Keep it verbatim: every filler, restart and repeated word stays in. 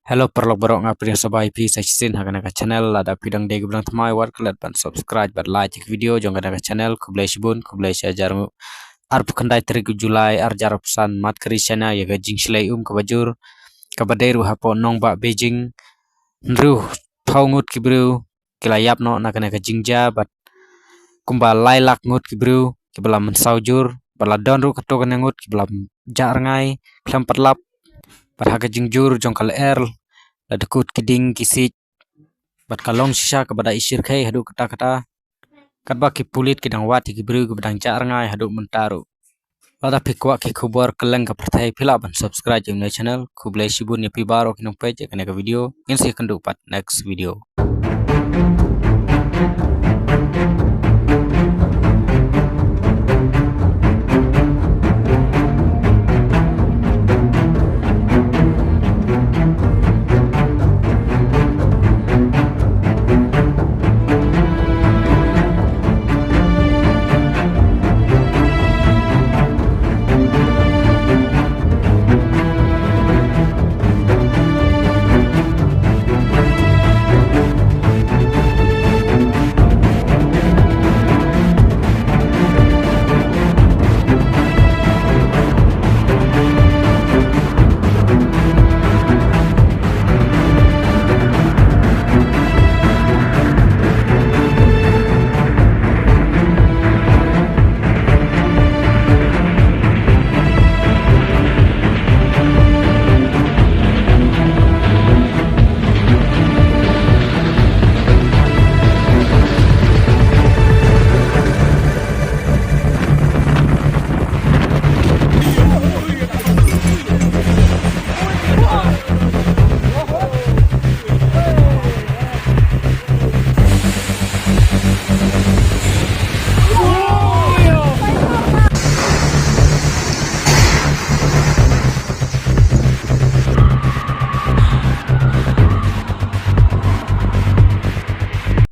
Hello paralok baroh, nga pdiang sngewbha ïa phi sa shisien ha kane ka channel. Lada phi dang dei kiba dang thymmai, wat klet ban subscribe bad like ïa ka video jong kane ka channel. Khublei shibun, khublei shihajar nguh. Arphew khyndai tarik u July arhajar arphew san, mat ka ri China ïa ka jingshlei um kaba jur kaba dei ruh hapoh nongbah Beijing. Hynriewphew ngut ki briew ki la ïap noh na kane ka jingjia bad kumba lai lak ngut ki briew kiba la mynsaw jur bad la don ruh katto katne ngut kiba la jah rngai khlem pat lap. Bad ha ka jingjur jong ka lyer la dkut ki dieng ki siej bad ka long shisha kaba da ishyrkhei haduh katta katta. Katba ki pulit ki dang wad ïa ki briew kiba dang jah rngai haduh mynta ruh. Lada phi kwah ki khubor kylleng ka pyrthei, phi lah ban subscribe ïa une u channel. Khublei shibun ïa phi baroh ki nongpeit ïa kane ka video. Ngin sa ïakynduh pat next video.